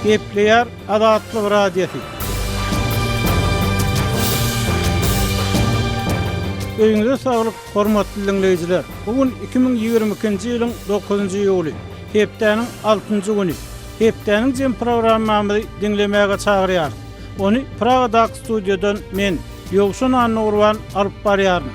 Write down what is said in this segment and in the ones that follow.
Gepleýär Azatlyk Radiosy. Öýüňize saglyk, hormatly diňleýjiler! Bu gün 2022-nji ýylyň dokuzynjy iýuly, hepdäniň altynjy güni. Hepdäniň jem programmamyzy diňlemäge çagyrýarys. Ony Pragadaky studiýadan men, Ýowşan Annagurban alyp barýaryn.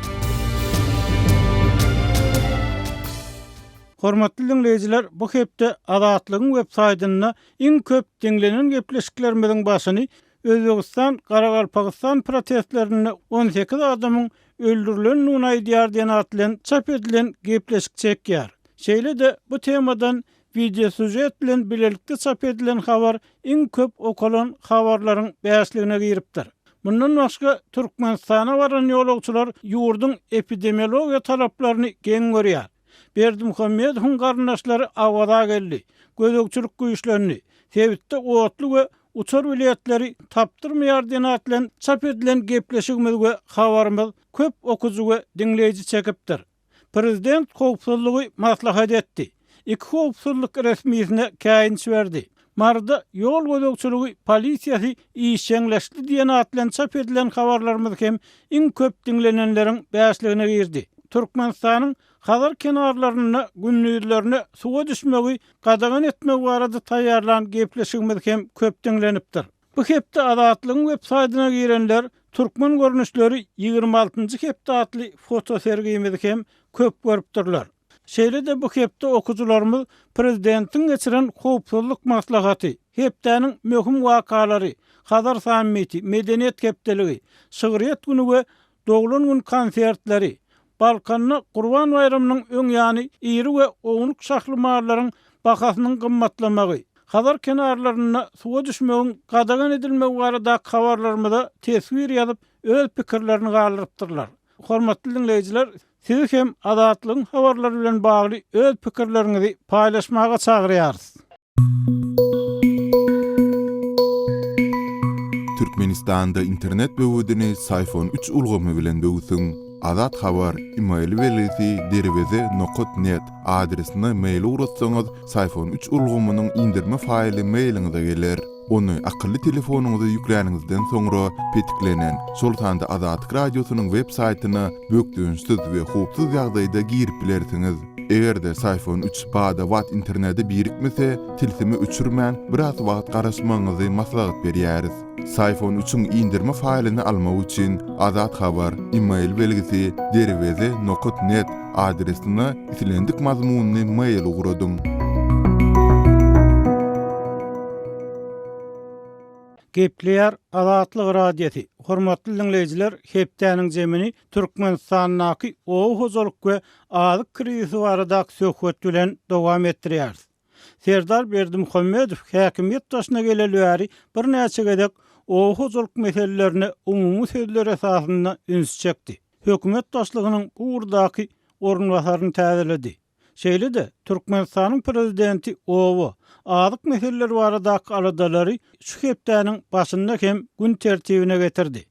Hormatly diňleýjiler, bu hepde Azatlygyň web saýtynda iň köp diňlenen gepleşiklerimiziň başyny Özbegistan Garagalpagystan protestlerinde 18 adamyň öldürilendigini aýdýar diýen at bilen çap edilen gepleşik çekýär. Şeýle-de bu temadan wideosýužet bilen bilelikde çap edilen habar iň köp okalan habarlaryň bäşligine giripdir. Mundan başga, Türkmenistana baran ýolagçylar ýurduň epidemiologiýa talaplaryny geň görýär. Berdimuhamedowyň garyndaşlary Awaza geldi. Gözegçilik güýçlendi. Sebitde otly we uçar biletleri tapdyrmaýar diýen at bilen çap edilen gepleşigimiz we habarymyz köp okyjy we diňleýji çekipdir. Prezident howpsuzlygy maslahat etdi. Iki howpsuzlyk resmisine käýinç berdi. Maryda ýol gözegçiligi polisiýasy işjeňleşdi diýen at bilen çap edilen habarlarymyz hem iň köp diňlenenleriň bäşligine girdi. Türkmenistanyň Hazar kenarlarynda gündizlerine suwa düşmegi gadagan etmek barada taýýarlan gepleşigimiz hem köp diňlenipdir. Bu hepde Azatlygyň web saýtyna girenler Türkmen görnüşleri 26-njy hepde atly fotosergimizi hem köp görüpdirler. Şeýle-de bu hepde okyjylarymyz prezidentiň geçiren howpsuzlyk maslahaty, hepdäniň möhüm wakalary, Hazar sammiti, Medeniýet hepdeligi, Şygryýet güni we doglan gün konsertleri, Balkanda Gurban baýramynyň öň ýany iri we ownuk şahly mallaryň bahasynyň gymmatlamagy, Hazar kenarlarynda suwa düşmegiň gadagan edilmegi baradaky habarlarymyza teswir ýazyp, öz pikirlerini galdyrypdyrlar. Hormatly diňleýjiler, sizi hem Azatlygyň habarlary bilen bagly öz pikirleriňizi paýlaşmaga çagyrýarys. Türkmenistanda internet böwedini Syfon üç ulgamy bilen böwsüň. Azat Habar, email belgisi derweze nokat net adresine mail ugratsaňyz Syfon üç ulgamynyň indirme faýly mailiňize geler. Ony akylly telefonyňyza ýükläniňizden soňra petiklenen, şol sanda Azatlyk Radiosynyň web saýtyna bökdençsiz we howpsuz ýagdaýda girip bilersiňiz. Eger-de Syfon üç bada-bat internete birikmese, tilsimi öçürmän, biraz wagt garaşmagyňyzy maslahat berýäris. Syfon üçiň indirme faýlyny almak üçin Azat Habar, email belgisi, derweze nokat net adresine islendik mazmunly mail ugradyň. Gepleýär Azatlyk Radiosy, Hormatly diňleýjiler, hepdäniň jemini Türkmenistandaky oba hojalyk we azyk krizisi baradaky söhbet bilen dowam etdirýäris. Serdar Berdimuhamedow häkimiýet başyna geleli bäri birnäçe gezek oba hojalyk meselelerine umumy sözler esasynda ünsi çekdi. Hökümet başlygynyň bu ugurdaky orunbasaryny täzeledi. Şeýle-de, Türkmenistanyň prezidenti oba, azyk meseleleri baradaky aladalary şu hepdäniň başynda hem gün tertibine getirdi.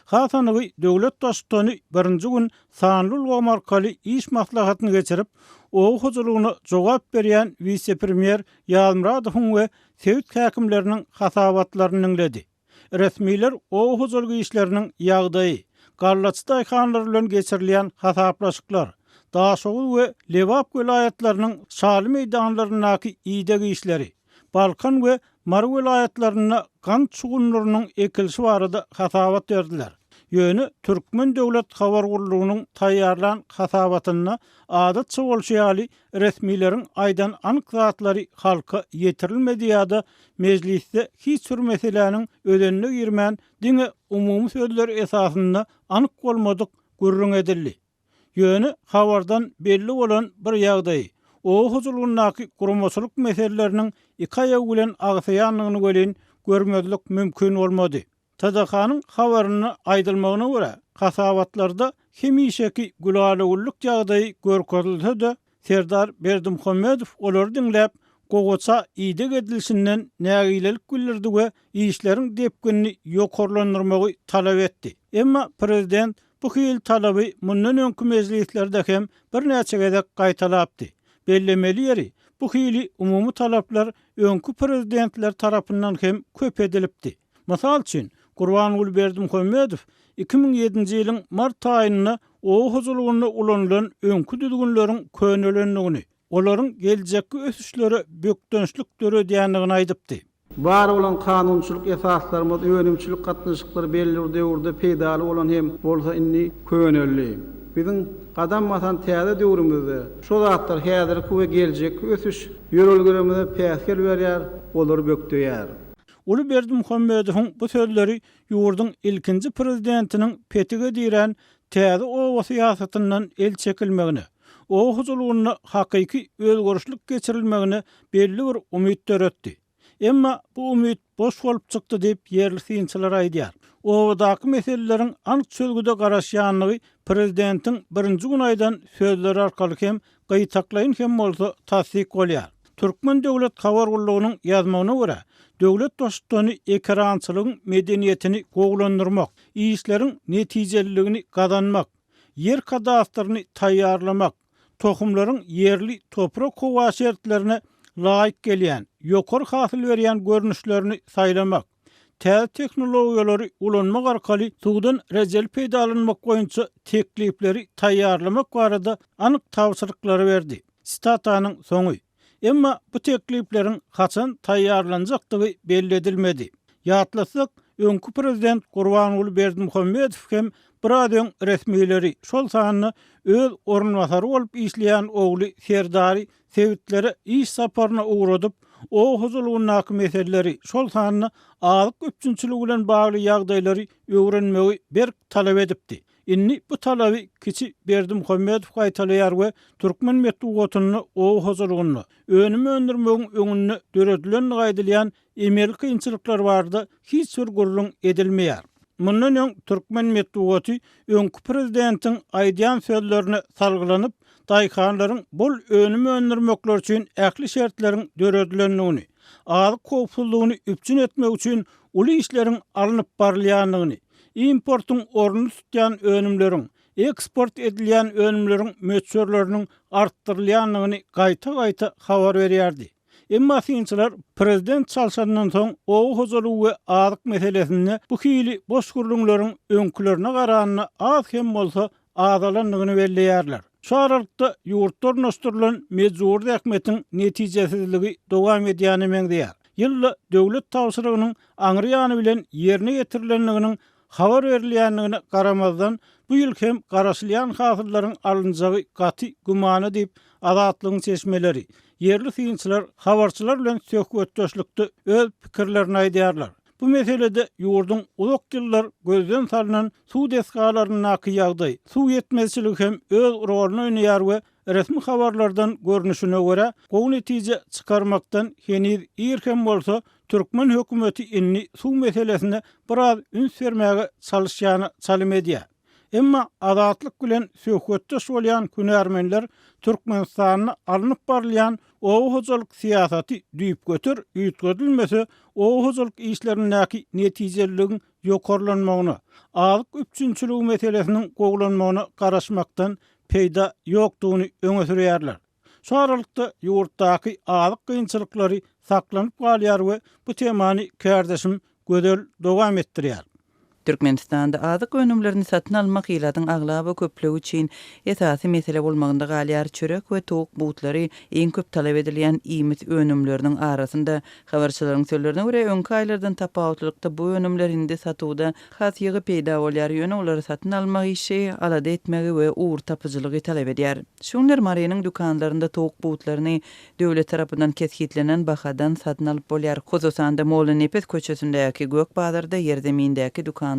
Has anygy, döwlet Baştutany birinji gün sanly ulgam arkaly iş maslahatyny geçirip, oba hojalygyna jogap berýän wise-premýer Ýazmyradowyň we sebit häkimleriniň hasabatlaryny diňledi. Resmiler oba hojalyk işleriniň ýagdaýy, gallaçy daýhanlar bilen geçirilýän hasaplaşyklar, Daşoguz we Lebap welaýatlarynyň şaly meýdanlaryndaky ideg işleri, Balkan we Mary welaýatlarynda gant şugundyrynyň ekilişi barada hasabat berdiler. Ýöne Türkmen döwlet habar gullugynyň taýýarlan hasabatynda adatça bolşy ýaly resmileriň aýdan anyk zatlary halka ýetirilmedi ýa-da mejlisde hiç bir meseläniň özenine girmän diňe umumy sözler esasynda anyk bolmadyk gürrüň edildi. Ýöne habardan belli bolan bir ýagdaýy, oba hojalygyndaky guramaçylyk meseleleriniň iki aýagy bilen agsaýandygyny welin görmezlik mümkin bolmady. TDH-nyň habarynda aýdylmagyna görä, hasabatlarda hemişeki gülala-güllük ýagdaýy görkezilse-de, Serdar Berdimuhamedow olary diňläp, gowaça ideg edilişinden nägilelik bildirdi we işleriň depginini ýokarlandyrmagy talap etdi. Emma prezident Bu hili talaby mundan öňki mejlislerde hem birnäçe gezek gaýtalapdy. Bellemeli ýeri, Bu hili umumy talaplar öňki prezidentler tarapyndan hem köp edilipdi. Mysal üçin, Gurbanguly Berdimuhamedow 2007-nji ýylyň mart aýynda oba hojalygynda ulanylan öňki düzgünleriň könelendigini, olaryň geljekki ösüşlere bökdençlik döredýändigini aýdypdy. Bar bolan kanunçylyk esaslarymyz, önümçilik gatnaşyklary belli bir döwürde peýdaly bolan hem bolsa indi köneldi. Biziň gadam basan täze döwrümizde şo zatlar häzirki we geljekki ösüş ýörelgelerimize päsgel berýär, olary bökdeýär. Uly Berdimuhamedowyň bu sözleri ýurduň ilkinji prezidentiniň petige dirän täze oba syýasatyndan el çekilmegine, oba hojalygynda hakyky özgerişlik geçirilmegine belli bir umyt döretdi. Emma bu umyt boş bolup çykdy diýip, ýerli synçylar aýdýar. Obadaky meseleleriň anyk çözgüde garaşýandygy prezidentiň birinji gün aýdan sözleri arkaly hem gytaklaýyn hem bolsa tassyk bolýar. Türkmen döwlet habar gullugynyň ýazmagyna görä, döwlet baştutany ekerançylygyň medeniýetini gowulandyrmak, işleriň netijeliligini gazanmak, ýer kadastryny taýýarlamak, tohumlaryň ýerli toprak-howa şertlerine laýyk gelýän, ýokary hasyl berýän görnüşlerini saýlamak, täze tehnologiýalary ulanmak arkaly suwdan rejeli peýdalanmak boýunça teklipleri taýýarlamak barada anyk tabşyryklary berdi. Sitatanyň soňy. Emma bu teklipleriň haçan taýýarlanjakdygy belli edilmedi. Ýatlatsak, öňki prezident Gurbanguly Berdimuhamedow hem biraz öň resmileri, şol sanda öz orunbasary bolup işleýän ogly Serdary sebitlere iş saparyna ugradyp, oba hojalygyndaky meseleleri, şol sanda azyk üpjünçiligi bilen bagly ýagdaýlary öwrenmegi berk talap edipdi. Indi bu talaby kiçi Berdimuhamedow gaýtalaýar we türkmen metbugatynda oba hojalygynda önüm öndürmegiň öňünde döredilendigi aýdylýan emeli kynçylyklar barada hiç bir gürrüň edilmeýär. Mundan öň türkmen metbugaty öňki prezidentiň aýdýan sözlerine salgylanyp, daýhanlaryň bol önüm öndürmekleri üçin ähli şertleriň döredilendigini, azyk howpsuzlygyny üpjün etmek üçin uly işleriň alnyp barylýandygyny, importyň ornuny tutýan önümleriň, eksport edilýän önümleriň möçberleriniň artdyrylýandygyny gaýta-gaýta habar berýärdi. Emma synçylar prezident çalşandan soň oba hojalygy we azyk meselesinde bu hili boş gürrüňleriň öňkülerine garanda az hem bolsa azalandygyny belleýärler. Şu aralykda ýurtda ornaşdyrylan mejbury zähmetiň netijesizligi dowam edýäne meňzeýär. Ýylda döwlet tabşyrygynyň aňry ýany bilen ýerine ýetirilendiginiň habar berilýändigine garamazdan, bu ýyl hem garaşylýan hasyllaryň alynjagy gaty gümana diýip, Azatlygyň çeşmeleri, ýerli synçylar habarçylar bilen söhbetdeşlikde öz pikirlerini aýdýarlar. Bu meselede ýurduň uzak ýyllar gözden salnan suw desgalaryndaky ýagdaý, suw ýetmezçiligi hem öz roluny oýnaýar we Resmi habarlardan görnüşine görä, gowy netije çykarmakdan heniz ir hem bolsa, türkmen hökümeti indi suw meselesine biraz üns bermäge çalyşýana çalym edýär. Emma Azatlyk bilen söhbetdeş bolýan hünärmenler Türkmenistanda alnyp barylýan oba hojalyk syýasaty düýpgöter üýtgedilmese, oba hojalyk işlerindäki netijeliligiň ýokarlanmagyna, azyk üpjünçiligi meselesiniň gowulanmagyna garaşmakdan peýda ýokdugyny öňe sürýärler. Şu aralykda ýurtdaky azyk kynçylyklary saklanyp galýar we bu temany kärdeşim Gözel dowam etdirýär. Türkmenistanda azyk önümlerini satyn almak ilatyň aglaba köplügi üçin esasy mesele bolmagynda galýar. Çörek we towuk butlary iň köp talap edilýän iýmit önümleriniň arasynda. Habarçylaryň sözlerine görä, öňki aýlardan tapawutlylykda bu önümler indi satuwda has ýygy peýda bolýar, ýöne olary satyn almak işi alada etmegi we ugur tapyjylygy talap edýär. Şu günler Marynyň dükanlarynda towuk butlaryny döwlet tarapyndan kesgitlenen bahadan satyn alyp bolýar. Hususan-da, Mollanepes köçesindäki Gök bazarda, ýerzemindäki dükanlarda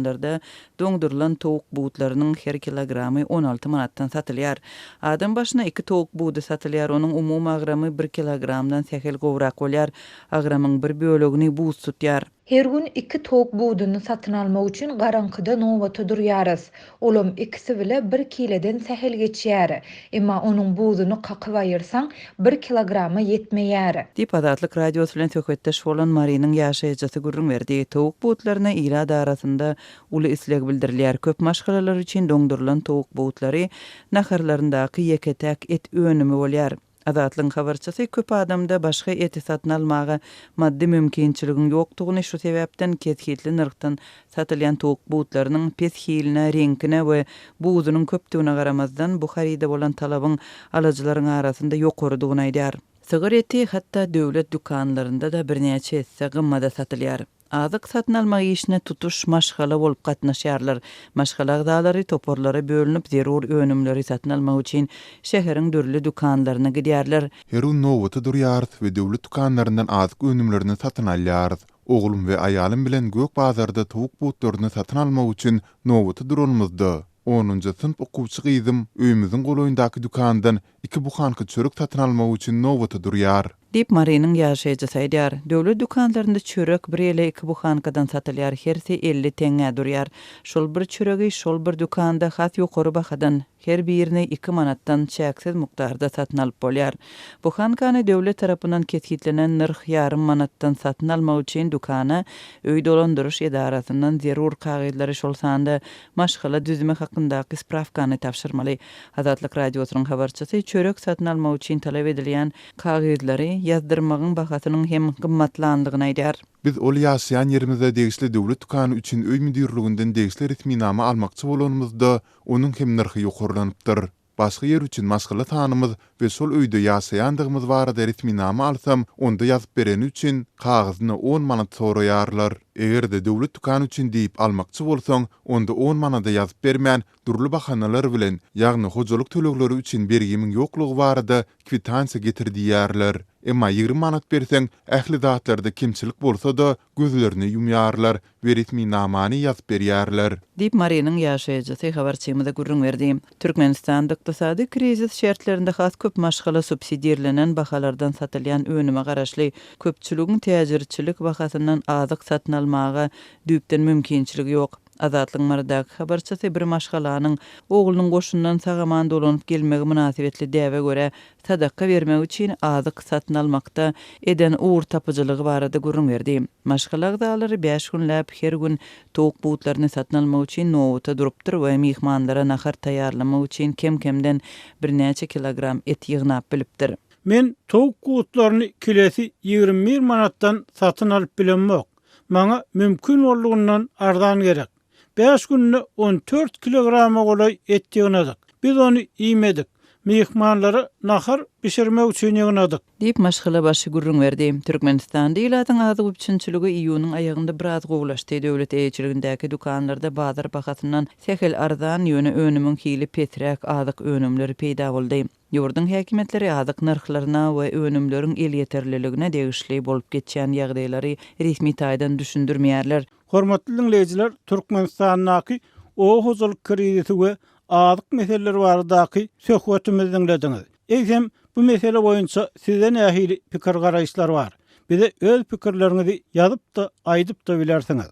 doňdurylan towuk butlarynyň her kilogramy 16 manatdan satylýar. Adam başyna iki towuk budy satylýar, onuň umumy agramy bir kilogramdan sähel gowrak bolýar. Agramyň bir bölegini buz tutýar. Her gün iki towuk buduny satyn almak üçin garaňkyda nobata durýarys. Olam ikisi bile bir kileden sähel geçýär. Emma onuň buduny kakyp aýyrsaň, bir kilograma ýetmeýär. Diýip, Azatlyk Radiosy bilen söhbetdeş bolan Marynyň ýaşaýjysy gürrüň berdi. Towuk butlaryna ilat arasynda uly isleg bildirilýär. Köp maşgalalar üçin doňdurylan towuk butlary naharlaryndaky ýeke-täk et önümi bolýar. Azatlygyň habarçysy köp adamda başga eti satyn almaga maddy mümkinçiligiň ýokdugyny, şu sebäpden kesgitli nyrhdan satylýan towuk butlarynyň pes hiline, reňkine we buzunyň köpdügine garamazdan, bu haryda bolan talabyň alyjylaryň arasynda ýokarydygyny aýdýar. Sygyr eti hatda döwlet dükanlarynda-da birnäçe esse gymmada satylýar. Azyk satyn almak işine tutuş maşgala bolup gatnaşýarlar. Maşgala agzalary toparlara bölünip, zerur önümleri satyn almak üçin şäheriň dürli dükanlaryna gidýärler. Her gün nobata durýarys we döwlet dükanlaryndan azyk önümlerini satyn alýarys. Oglum we aýalym bilen Gök bazarda towuk butlaryny satyn almak üçin nobata duranymyzda, onunjy synp okuwçy gyzym öýümiziň golaýyndaky dükandan iki buhanka çörek satyn almak üçin nobata durýar. Diýip, Marynyň ýaşaýjysy aýdýar. Döwlet dükanlarynda çörek bir ele iki buhankadan satylýar, hersi 50 teňňä durýar. Şol bir çöregi şol bir dükanda has ýokary bahadan, her birini iki manatdan çäksiz mukdarda satyn alyp bolýar. Buhankany döwlet tarapyndan kesgitlenen nyrh ýarym manatdan satyn almak üçin dükana öý dolandyryş edarasyndan zerur kagyzlary, şol sanda maşgala düzümi hakyndaky sprawkany tabşyrmaly. Azatlyk Radiosynyň habarçysy çörek satyn almak üçin talap edilýän kagyzlary ýazdyrmagyň bahasynyň hem gymmatlandygyny aýdýar. Biz ol ýaşaýan ýerimize degişli döwlet dükany üçin öý müdirliginden degişli resminama almakçy bolanymyzda, onuň hem nyrhy ýokarlanypdyr. Başga ýer üçin maşgala sanymyz we şol öýde ýaşaýandygymyz barada resminama alsam, onda ýazyp bereni üçin kagyzyna on manat soraýarlar. Eger-de döwlet dükany üçin diýip almakçy bolsaň, onda on manada ýazyp bermän, dürli bahanalar bilen, ýagny hojalyk tölegleri üçin bergimiň ýoklugy barada kwitansiýa getir diýýärler. Emma 20 manat berseň, ähli zatlarda kemçilik bolsa-da, gözlerini ýumýarlar we resminamany ýazyp berýärler. Diýip, Marynyň ýaşaýjysy habarçymyza gürrüň berdi. Türkmenistanda ykdysady krizis şertlerinde has köp maşgala subsidirlenen bahalardan satylýan önüme garaşly. Köpçüligiň täjirçilik bahasyndan azyk satyn almaga düýpden mümkinçiligi ýok. Azatlygyň Marydaky habarçysy bir maşgalanyň oglunyň goşundan sag-aman dolanyp gelmegi mynasybetli däbe görä sadaka bermek üçin azyk satyn almakda eden ugurtapyjylygy barada gürrüň berdi. Maşgala agzalary bäş günläp her gün towuk butlaryny satyn almak üçin nobata durupdyr we myhmanlara nahar taýýarlamak üçin kem-kemden birnäçe kilogram et ýygnap bilipdir. Men towuk butlaryny kilesi 21 manatdan satyn alyp bilemok. Maňa mümkin boldugyndan arzan gerek. Bäş günde on dört kilograma golaý et ýygnadyk. Biz ony iýmedik. Myhmanlara nahar bişirmek üçin ýygnadyk. Diýip, maşgala başy gürrüň berdi. Türkmenistanda ilatyň azyk üpjünçiligi iýunyň aýagynda biraz gowulaşdy. Döwlet eýeçiligindäki dükanlarda bazar bahasyndan sähel arzan, ýöne önümiň hili pesräk azyk önümleri peýda boldy. Ýurduň häkimiýetleri azyk nyrhlaryna we önümleriň elýeterliligine degişli bolup geçýän ýagdaýlary resmi taýdan düşündirmeýärler. Hormatly diňleýjiler, Türkmenistandaky oba hojalyk krizisi we azyk meseleleri baradaky söhbetimizi diňlediňiz. Eýsem, bu mesele boýunça sizde nähili pikir-garaýyşlar bar? Bize öz pikirleriňizi ýazyp-da, aýdyp-da bilersiňiz.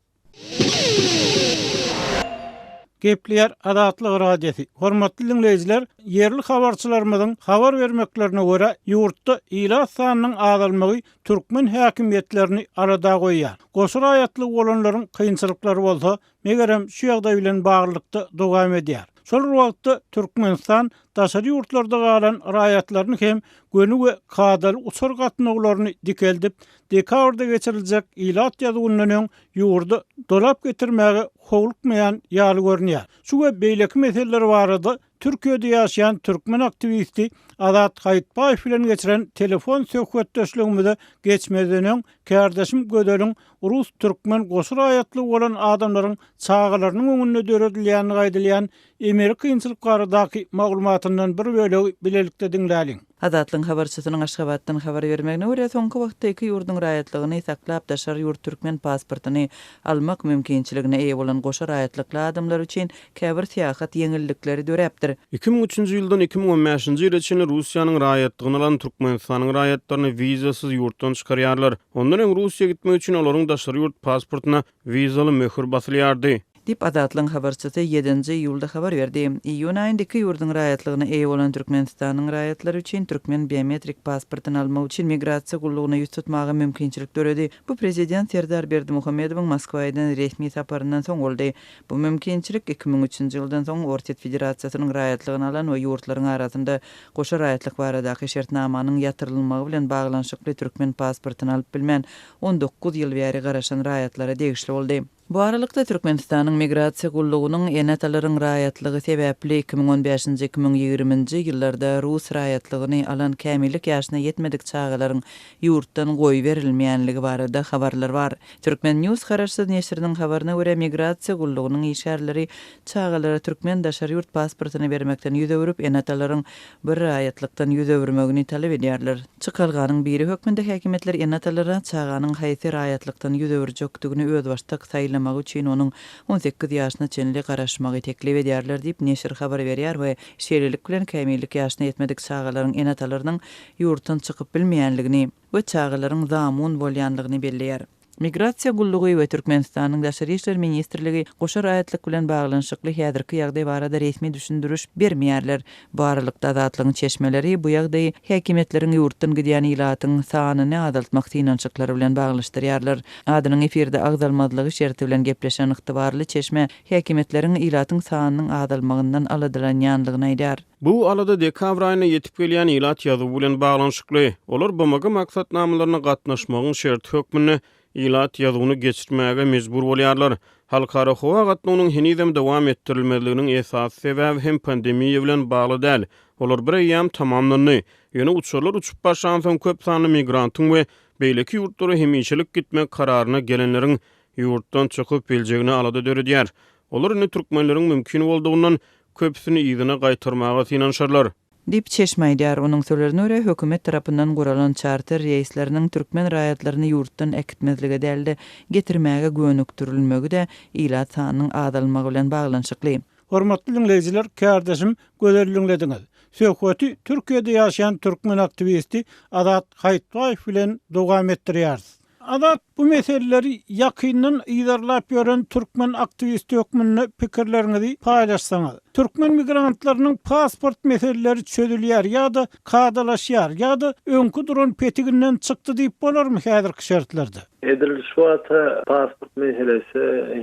Gepleýär Azatlyk Radiosy. Hormatly diňleýjiler, ýerli habarçylarymyzyň habar bermeklerine görä, ýurtda ilat sanynyň azalmagy türkmen häkimiýetlerini alada goýýar. Goşa raýatlygy bolanlaryň kynçylyklary bolsa, megerem, şu ýagdaý bilen baglylykda dowam edýär. Şol bir wagtda, Türkmenistan daşary ýurtlarda galan raýatlaryny hem göni we kadaly uçar gatnawlaryny dikeldip, dekabrda geçiriljek ilat ýazuwyndan öň ýurda dolap getirmäge howlukmaýan ýaly görünýär. Şu we beýleki meseleler barada Türkiýede ýaşaýan türkmen aktiwisti Azat Haýytbaýew bilen geçiren telefon söhbetdeşligimize geçmezden öň, kärdeşim Gözeliň rus-türkmen goşa raýatlygy bolan adamlaryň çagalarynyň öňünde döredilýändigi aýdylýan emeli kynçylyk baradaky maglumatyndan bir bölegi bilelikde diňläliň. Azatlygyň habarçysynyň Aşgabatdan habar bermegine görä, soňky wagtda iki ýurduň raýatlygyny saklap, daşary ýurt türkmen pasportyny almak mümkinçiligine eýe bolan goşa raýatlykly adamlar üçin käbir syýahat ýeňillikleri döräpdir. 2003-nji ýyldan 2015-nji ýyla çenli Russiýanyň raýatlygyny alan Türkmenistanyň raýatlaryny wizasyz ýurtdan çykarýarlar. Ondan öň Russiýa gitmek üçin olaryň daşary ýurt pasportyna wizaly möhür basylýardy. Diýip, Azatlygyň habarçysy ýedinji iýulda habar berdi. Iýun aýynda iki ýurduň raýatlygyna eýe bolan Türkmenistanyň raýatlary üçin türkmen biometrik pasportyny almak üçin migrasiýa gullugyna ýüz tutmaga mümkinçilik döredi. Bu prezident Serdar Berdimuhamedowyň Moskwa eden resmi saparyndan soň boldy. Bu mümkinçilik 2003-nji ýyldan soň Orsýet Federasiýasynyň raýatlygyny alan we ýurtlaryň arasynda goşa raýatlyk baradaky şertnamanyň ýatyrylmagy bilen baglanyşykly türkmen pasportyny alyp bilmän 19 ýyl bäri garaşan raýatlara degişli boldy. Bu aralykda, Türkmenistanyň Migrasiýa gullugynyň ene-atalaryň raýatlygy sebäpli 2015-nji, 2020-nji ýyllarda rus raýatlygyny alan kämillik ýaşyna ýetmedik çagalaryň ýurtdan goýberilmeýänligi barada habarlar bar. Turkmen. News garaşsyz neşiriniň habaryna görä, Migrasiýa gullugynyň işgärleri çagalara türkmen daşary ýurt pasportyny bermekden ýüz öwrüp, ene-atalaryň bir raýatlykdan ýüz öwürmegini talap edýärler. Çykalganyň biri hökmünde häkimiýetler ene-atalara çaganyň haýsy raýatlykdan ýüz öwürjekdigini özbaşdak saýlamagy üçin onuň 18 ýaşyna çenli garaşmagy teklip edýärler diýip, neşir habar berýär we şeýlelik bilen kämillik ýaşyna ýetmedik çagalaryň ene-atalarynyň ýurtdan çykyp bilmeýänligini we çagalaryň zamun bolýanlygyny belleýär. Migrasiýa gullugy we Türkmenistanyň Daşary işler ministrligi goşa raýatlyk bilen baglanyşykly häzirki ýagdaý barada resmi düşündiriş bermeýärler. Bu aralykda, Azatlygyň çeşmeleri bu ýagdaýy häkimiýetleriň ýurtdan gidýän ilatyň sanyny azaltmak synanyşyklary bilen baglaşdyrýarlar. Adynyň efirde agzalmazlygy şerti bilen gepleşen ygtybarly çeşme häkimiýetleriň ilatyň sanynyň azalmagyndan aladalanýanlygyny aýdýar. Bu alada dekabr aýynda ýetip gelýän ilat ýazuwy bilen baglanyşykly. Olar BMG maksatnamalaryna gatnaşmagyň şerti hökmünde ilat ýazuwyny geçirmäge mejbur bolýarlar. Halkara howa gatnawynyň henizem dowam etdirilmezliginiň esasy sebäbi hem pandemiýa bilen bagly däl. Olar bireýýäm tamamlandy. Ýöne uçarlar uçup başlansoň köp sanly migrantyň we beýleki ýurtlara hemişelik gitmek kararyna gelenleriň ýurtdan çykyp biljegine alada döredýär. Olar indi türkmenleriň mümkin boldugyndan köpüsini yzyna gaýtarmaga synanyşarlar. Diýip, çeşme aýdýar. Onuň sözlerine görä, hökümet tarapyndan guralan çarter reýsleriniň türkmen raýatlaryny ýurtdan äkitmezlige däl-de, getirmäge gönükdirilmegi-de ilat sanynyň azalmagy bilen baglanyşykly. Hormatly diňleýjiler, kärdeşim Gözel diňlediňiz. Söhbeti Türkiýede ýaşaýan türkmen aktiwisti Azat Haýytbaýew bilen dowam etdirýäris. Azat bu meseleleri ýakyndan yzarlap ýören türkmen aktiwisti hökmünde pikirleriňizi paýlaşsaňyz. Türkmen migrantlarynyň pasport meseleleri çözülýär ýa-da kadalaşýar ýa-da öňki duran petiginden çykdy diýip bolarmy häzirki şertlerde? Edil şu wagta pasport meselesi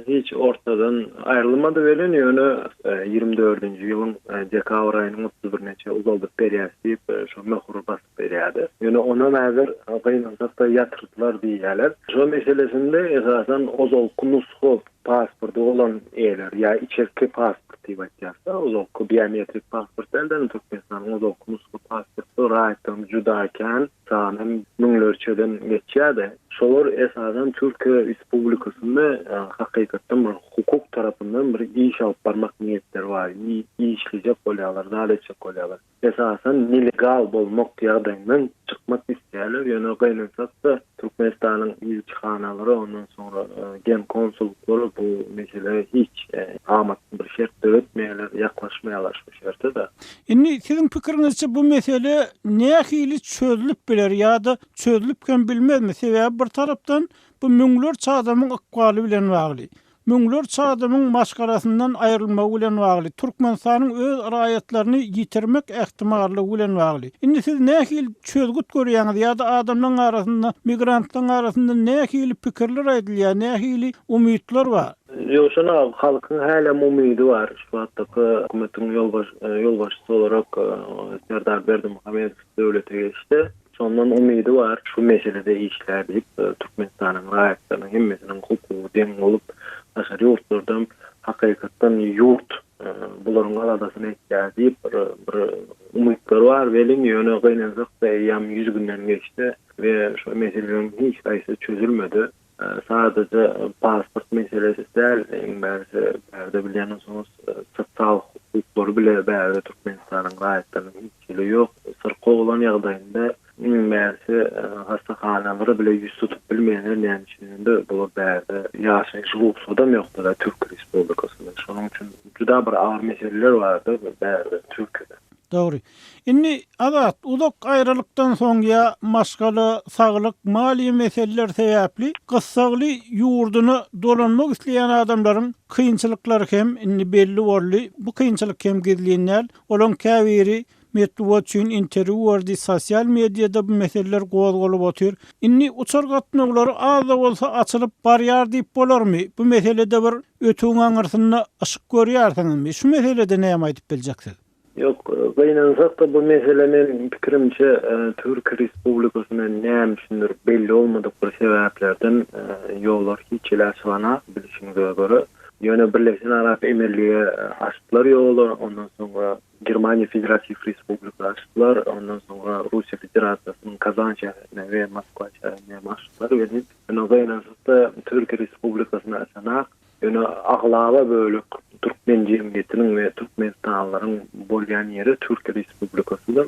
hiç ortadan aýrylmady welin ýöne 24-nji ýylyň dekabr aýynyň 31-ne çenli uzaldyp berýäs diýip şo möhür basyp berýärdi. Ýöne onam häzir gynansak-da ýatyrdylar diýýärler. Şo meselesinde esasan ozalky nusga pasporty bolan eýeler ýa içerki pasport diýip aýtýarys-da, ozalky biometrik pasport däl-de, Türkmenistanyň ozalky nusga pasportly raýatlarymyz juda kän, sany müňlerçeden geçýär-de. Şolar esasan Türkiýe Respublikasynda hakykatdan bir hukuk tarapyndan bir iş alyp barmak niýetleri bar, işlejek bolýarlar, zat etjek bolýarlar. Esasan nelegal bolmak ýagdaýyndan çykmak isleýärler, ýöne gynansak-da Türkmenistanyň ilçihanalary ondan soňra genkonsullyklary bu meselä hiç amatly bir şert döretmeýärler, ýaklaşmaýarlar şu şerte-de. Indi siziň pikiriňizçe bu mesele nähili çözlüp biler ýa-da çözlüp hem bilmezmi? Sebäbi bir tarapdan bu müňlerçe adamyň ykbaly bilen bagly. Müňlerçe adamyň maşgalasyndan aýrylmagy bilen bagly, Türkmenistanyň öz raýatlaryny ýitirmek ähtimallygy bilen bagly. Indi siz nähili çözgüt görýäňiz ýa-da adamlaryň arasynda, migrantlaryň arasynda nähili pikirler aýdylýar, nähili umytlar bar? Ýowşan aga, halkyň hälem umydy bar. Şu wagtdaky hökümetiň ýolbaşçysy olarak Serdar Berdimuhamedow döwlete geçdi. Şondan umydy bar, şu meselede işlär diýip, Türkmenistanyň raýatlarynyň hemmesiniň hukugy deň bolup, daşary ýurtlardam hakykatdan ýurt bularyň aladasyny etýär diýip bir bir umytlary bar welin, ýöne gynansak-da eýýäm 100 günden geçdi we şu meseleleriň hiç haýsy çözülmedi. Sadaja pasport meselesi däl, iň bärisi bärde bilýän bolsaňyz sosial hukuklary bile bärde Türkmenistanyň raýatlarynyň hiç hili ýok. Syrkaw bolan ýagdaýynda iň bärisi hassahanalara bile ýüz tutup bilmeýärler, näme üçin diýende bular bärde ýaşaýyş rugsadam ýokdur Türk Respublikasynda. Şonuň üçin juda bir agyr meseleler barda bärde Türkiýede. Dogry. Indi, Azat, uzak aýralykdan soň ýa maşgala, saglyk, maliýe meseleleri sebäpli gyssagly ýurduna dolanmak isleýän adamlaryň kynçylyklary hem indi belli boldy. Bu kynçylyk hem gizlin däl. Olaň käbiri metbugat üçin interwýu berdi, sosial mediada bu meseleler gozgalyp otyr. Indi uçar gatnawlary az-da bolsa açylyp barýar diýip bolarmy? Bu meselede bir ötügiň aňyrsynda yşyk görýärsiňizmi? Şu meselede näme aýdyp biljek siz? Ýok, gynansak-da bu mesele meniň pikirimçe Türkiýe Respublikasyna näme üçindir belli bolmadyk bir sebäplerden ýollar hiç hili açylanak bilşiňize görä. Ýöne Birleşen Arap Emirlige açdylar ýoly, ondan soňra Germaniýa Federatiw Respublika açdylar, ondan soňra Russiýa Federasiýasynyň Kazan şäherine we Moskwa şäherine hem açdylar welin, ýöne gynansak-da Türkiýe Respublikasyna açanak. Ýöne aglaba bölek türkmen jemgyýetiniň we türkmenistanlylaryň bolýan ýeri Türkiýe Respublikasydyr.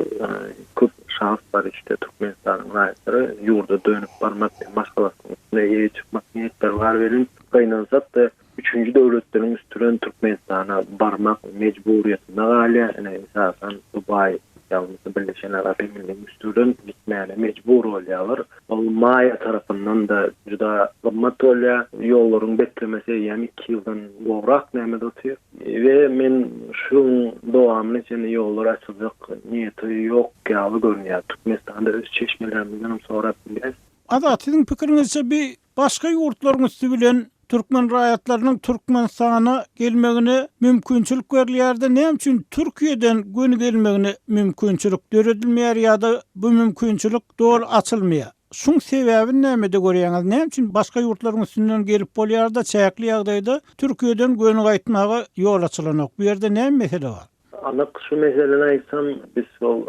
Köp şahs bar içde Türkmenistanyň raýatlary ýurda dönüp barmak we maşgalasynyň üstüne eýe çykmak niýetleri bar welin, gynansak-da üçünji döwletleriň üsti bilen Türkmenistana barmak mejburyýetinde galýar. Ine, esasan Dubaý ýa bolmasa Birleşen Arap Emirliginiň üsti bilen gitmäne mejbur bolýarlar. Ol maýa tarapyndan-da juda gymmat bolýar. Ýollaryň beklemesi eýýäm iki ýyldan gowrak nämede otyr. We men şu ýylyň dowamyna çenli ýollar açyljak niýeti ýok ýaly görünýär. Türkmenistanda öz çeşmelerimizdenem sorap bilýäs. Azat, siziň pikiriňizçe bi başga ýurtlaryň üsti bilen türkmen raýatlarynyň Türkmenistana gelmegine mümkinçilik berilýärde näme üçin Türkiýeden göni gelmegine mümkinçilik döredilmeýär ýa-da bu mümkinçilik doly açylmaýar? Şuň sebäbini nämede görýäňiz? Näme üçin başga ýurtlaryň üstünden gelip bolýarda çäkli ýagdaýda Türkiýeden göni gaýtmaga ýol açylanok? Bu ýerde näme mesele bar? Anyk şu meseleni aýtsam, biz şol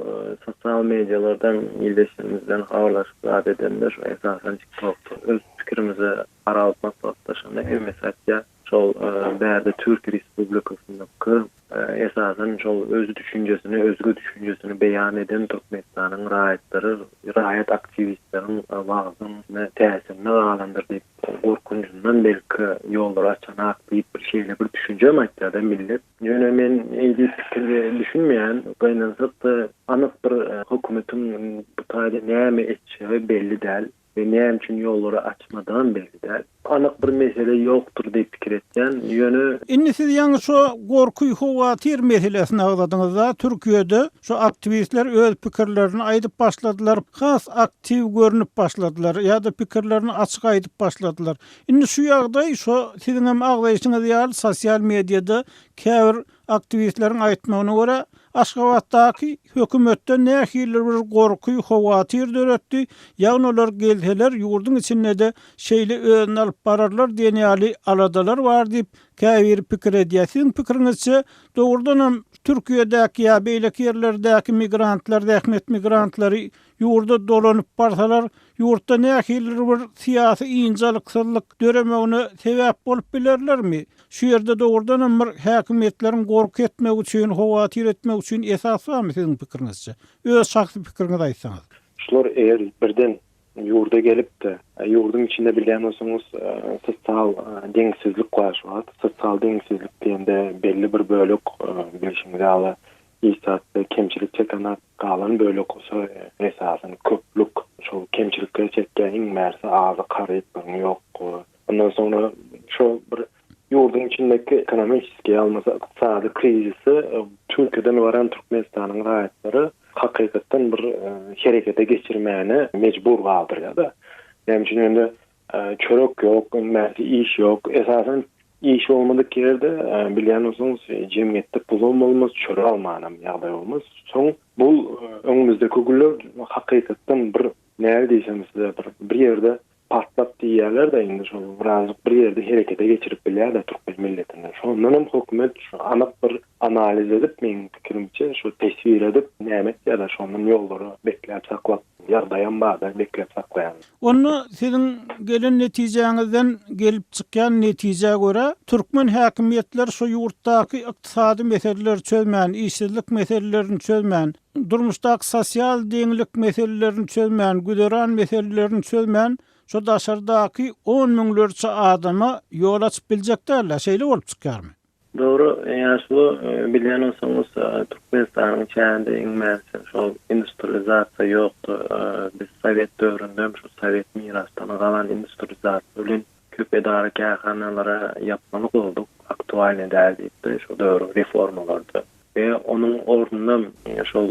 sosial medialardan ildeşlerimizden habarlaşyp zat edende, şu esasan TikTokda öz pikirimizi ara alyp maslahatlaşanda hemmesi aýtýar, şol bärde Türkiýe Respublikasyndaky esasan şol öz düşünjesini, özge düşünjesini beýan eden Türkmenistanyň raýatlary, raýat aktiwistleriň wagzyň täsirine galandyr diýip, gorkunjyndan belki ýollary açanak diýip bir şeýle bir düşünjem aýtýar-da millet. Ýöne men eýdip pikir düşünmeýän, gynansak-da anyk bir hökümetiň bu taýda näme etjegi belli däl we näme üçin ýollary açmadygam belli däl. Anyk bir mesele ýokdur diýip pikir etýän, ýöne. Indi siz ýaňy şo gorky howatyr meselesini agzadyňyzda, Türkiýede şo aktiwistler öz pikirlerini aýdyp başladylar, has aktiw görnüp başladylar ýa-da pikirlerini açyk aýdyp başladylar. Indi şu ýagdaý şo siziňem agzaýşyňyz ýaly sosial mediada käbir aktiwistleriň aýtmagyna görä, Aşgabatdaky hökümetde nähilidir bir gorky, howatyr döretdi, ýagny olar gelseler ýurduň içinde-de şeýle özüni alyp bararlar diýen ýaly aladalar bar diýip, käbiri pikir edýär. Siziň pikiriňizçe, dogrudanam Türkiýedäki ýa beýleki ýerlerdäki migrantlar, zähmet migrantlary ýurda dolanyp barsalar, ýurtda nähilidir bir syýasy ynjalyksyzlyk döremegine sebäp bolup bilerlermi? Şu ýerde dogrudanam bir häkimiýetleriň gorky etmegi üçin, howatyr etmegi üçin esas barmy siziň pikiriňizçe? Öz şahsy pikiriňizi aýtsaňyz. Şular eger birden ýurda gelip-de, ýurduň içinde bilýän bolsaňyz sosial deňsizlik bar şu wagt. Sosial deňsizlik diýende belli bir bölek bilşiňiz ýaly hiç zatda kemçilik çekenak, galan bölek bolsa esasan köplük şol kemçilikleri çekýär, iň bärsi azyk harytlaryň ýoklugy. Ondan soňra şol bir ýurduň içindäki ekonomiçeskiý ýa bolmasa ykdysady krizisi Türkiýeden baran Türkmenistanyň raýatlary hakykatdan bir herekete geçirmäne mejbur galdyrýar-da. Näme üçin indi çörek ýok, iň bärsi iş ýok. Esasan iş bolmadyk ýerde bilýän bolsaňyz jemgyýetde pulam bolmaz, çörek almanam ýagdaý bolmaz. Soň bu öňümizdäki günler hakykatdan bir näme diýsem size bir bir ýerde Partlap diýýärler-de indi şol birazjyk bir ýerde herekete geçirip bilýär-de türkmen milletini. Şondanam hökümet şu anyk bir analiz edip meň pikirimçe şu teswir edip näme etýärler şondan ýollary bekläp saklap ýagdaýam barda bekläp saklaýan. Onda siziň gelen netijäňizden gelip çykýan netijä görä türkmen häkimiýetleri şu ýurtdaky ykdysady meseleleri çözmän, işsizlik meselelerini çözmän, durmuşdaky sosial deňlik meselelerini çözmän, güzeran meselelerini çözmän, şo daşardaky on müňlerçe adama ýol açyp biljek däl-dä, şeýle bolup çykýarmy? Dogry, ýaşuly, bilýän bolsaňyz, Türkmenistanyň çäginde iň bärsi şol industrializasiýa ýokdy. Biz sowet döwründe hem şu sowet mirasdan galan industrializasiýa bilen köp edara-kärhanalary ýapmaly bolduk, aktualnyý däl diýip-de şo döwrüň reformalarda. We onuň ornuna şol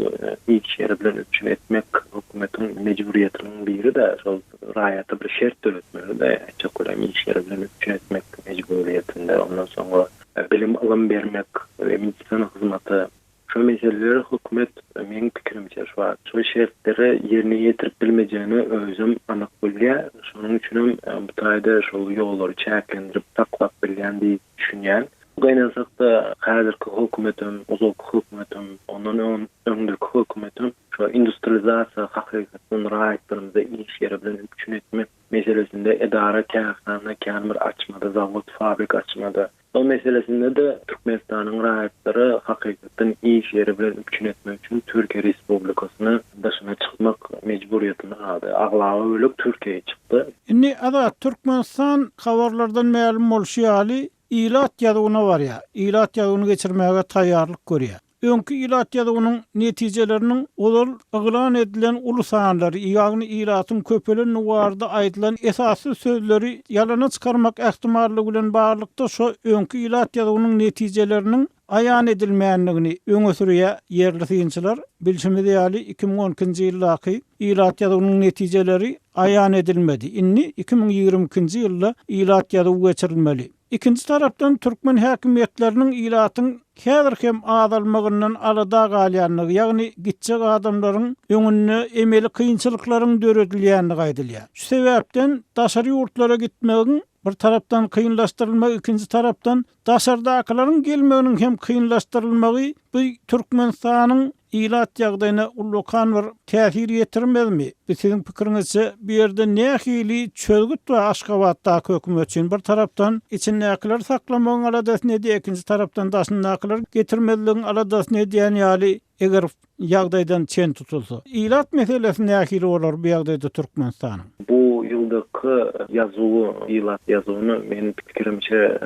iş ýeri bilen üpjün etmek hökümetiň mejburyýetiniň biri-de, şol raýata bir şert döretmeli-de, aýtjak bolýan iş ýeri bilen üpjün etmek mejburyýetinde, ondan soňra bilim, ylym bermek we medisina hyzmaty. Şo meseleleri hökümet, meň pikirimçe, şu wagt şol şertleri ýerine ýetirip bilmejegini özem anyk bilýär. Şonuň üçinem bu taýda şol ýollary çäklendirip saklap bilýän diýip düşünýän. Gynansak-da, häzirki hökümetem, ozalky hökümetem, ondan öňdeki hökümetem şo industrializasiýa hakykatdan raýatlarymyzy iş ýeri bilen üpjün etmek meselesinde edara-kärhana kän bir açmady, zawod-fabrik açmady. Şol meselesinde-de Türkmenistanyň raýatlary hakykatdan iş ýeri bilen üpjün etmek üçin Türkiýe Respublikasyna daşyna çykmak mejburyýetinde galdy. Aglaba bölek Türkiýä çykdy. Indi Azat, Türkmenistan habarlardan mälim bolşy ýaly, Ilat ýazuwyna barýar, ilat ýazuwyny geçirmäge taýýarlyk görýär. Öňki ilat ýazuwynyň netijeleriniň ozal yglan edilen uly sanlary, ýagny ilatyň köpelendigi barada aýdylan esassyz sözleri ýalana çykarmak ähtimallygy bilen baglylykda şo öňki ilat ýazuwynyň netijeleriniň aýan edilmändigini öňe sürýär ýerli synçylar. Bilşimiz ýaly, 2012-nji ýyldaky ilat ýazuwynyň netijeleri aýan edilmedi. Indi 2022-nji ýylda ilat ýazuwy geçirilmeli. Ikinji tarapdan, türkmen häkimiýetleriniň ilatyň häzir hem azalmagyndan alada galýandygy, ýagny gitjek adamlaryň öňünde emeli kynçylyklaryň döredilýändigi aýdylýar. Şu sebäpden daşary ýurtlara gitmegiň bir tarapdan kynlaşdyrylmagy, ikinji tarapdan Daşardakylaryň gelmeginiň hem kynlaşdyrylmagy bu Türkmenistanyň ilat ýagdaýyna ullakan bir täsir ýetirmezmi? Bu siziň pikiriňizçe bu ýerde nähili çözgüt bar Aşgabatdaky hökümet üçin? Bir tarapdan içindäkileri saklamagyň aladasyny edýär, ikinji tarapdan daşyndakylary getirmezligiň aladasyny edýän ýaly Eger ýagdaýdan çen tutulsa. Ilat meselesi nähili bolar bu ýagdaýda Türkmenistanyň? Bu ýyldaky ýazuwy, ilat ýazuwyny meniň pikirimçe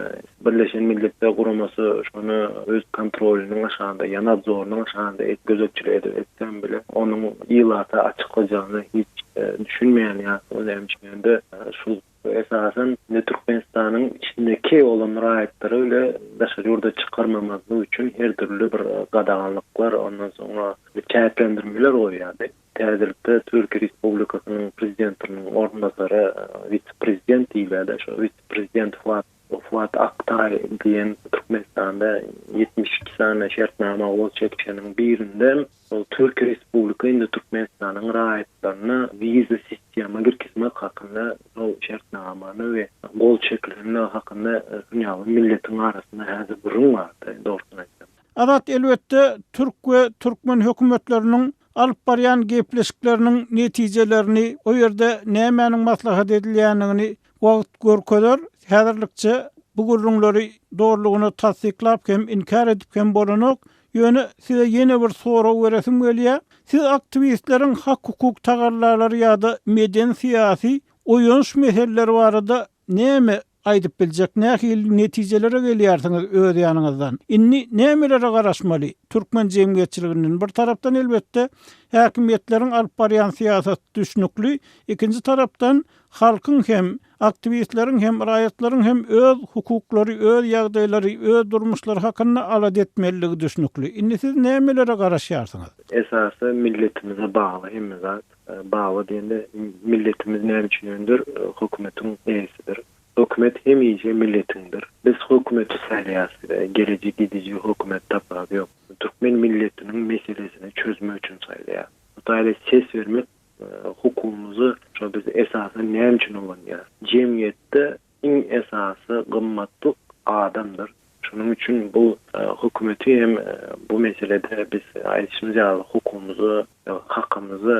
Birleşen Milletler Guramasy şony öz kontrolynyň aşagynda ýa nadzorynyň aşagynda et gözegçilik edip etsem bile onuň ilata açyklajagyna hiç düşünmeýän ýaly näme üçin şul Esasan indi Türkmenistanyň içindeki bolan raýatlary bile daşary ýurda çykarmamazlyk üçin her dürli bir gadaganlyklar, ondan soňra çäklendirmeler goýýardy. Täzelikde Türkiýe Respublikasynyň Prezidentiniň orunbasary, wise-prezident diýilýär-de, şo wise-prezident Fuat Fuat Aktaý diýen Türkmenistanda 72 sany şertnama gol çekişeniň birinde Ol Türkiýe Respublika indi Türkmenistanyň raýatlaryna wiza sistema girkizmek hakynda şol şertnamany we gol çekilendigi hakynda dünýäwi milletiň arasynda häzir gürrüň bardy, dogrusyny aýtsam. Azat elbetde türk we türkmen hökümetleriniň alyp barýan gepleşikleriniň netijelerini, o ýerde nämäniň maslahat edilýändigini wagt görkezer. Häzirlikçe bu gürrüňleri dolulygyna tassyklap hem inkär edip hem bolanok. Ýöne size ýene bir sorag beresim gelýär. Siz aktiwistleriň hak-hukuk tagallalary ýa-da medeni-syýasy oýanyş meseleleri barada näme aýdyp biljek, nähili netijelere gelýärsiňiz öz ýanyňyzdan? Indi nämelere garaşmaly türkmen jemgyýetçiliginden? Bir tarapdan elbetde häkimiýetleriň alyp barýan syýasaty düşnükli, ikinji tarapdan Halkyň hem, aktiwistleriň hem, raýatlaryň hem öz hukuklary, öz ýagdaýlary, öz durmuşlary hakynda alada etmeliligi düşnükli. Indi siz nämelere garaşýarsyňyz? Esasy milletimize bagly hemme zat. Bagly diýende milletimiz näme üçinendir hökümetiň eýesidir. Hökümet hemişe milletiňdir. Biz hökümeti saýlaýas. Geliji gidiji hökümet tapawudy ýok. Türkmen milletiniň meselesini çözmek üçin saýlaýas. Bu taýda ses bermek Hukugymyzy şo biz esasan näme üçin ulanýarys? Jemgyýetde iň esasy gymmatlyk adamdyr. Şonuň üçin bu hökümeti hem bu meselede biz aýdyşymyz ýaly hukugymyzy, hakymyzy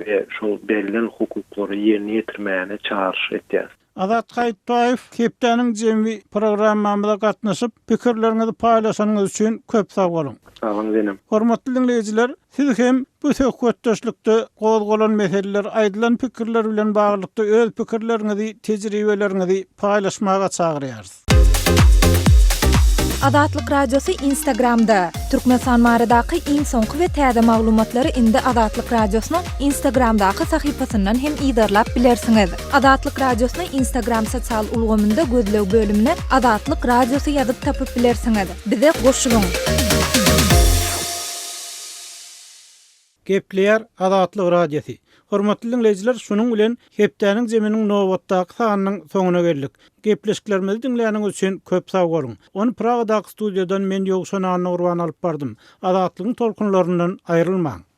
we şol berlen hukuklary ýerine ýetirmäne çagyryş etýäris. Azat Gaýypbaýew hepdäniň jemi programmamyza gatnaşyp, pikirleriňizi paýlaşanyňyz üçin köp sag boluň. Sag boluň Zenem. Hormatly diňleýjiler, siz hem bu söhbetdeşlikde gozgalan meseleler, aýdylan pikirler bilen baglylykda öz pikirleriňizi, tejribeleriňizi paýlaşmaga çagyrýarys. Azatlyk Radiosy Instagramda! Türkmenistan baradaky iň soňky we täze maglumatlary indi Azatlyk Radiosynyň Instagramdaky sahypasyndan hem yzarlap bilersiňiz. Azatlyk Radiosyny Instagram sosial ulgamynda gözleg bölümine Azatlyk Radiosy ýazyp tapyp bilersiňiz. Bize goşulyň! Gepleýär Azatlyk Radiosy. Hormatly diňleýjiler, şunuň bilen hepdäniň zeminiň nobatdaky sanynyň soňuna geldik. Gepleşiklerimizi diňläniňiz üçin köp sag boluň. Ony Pragadaky studiýadan men Ýowşan Annagurban alyp bardym. Azatlygyň tolkunlaryndan aýrylmaň!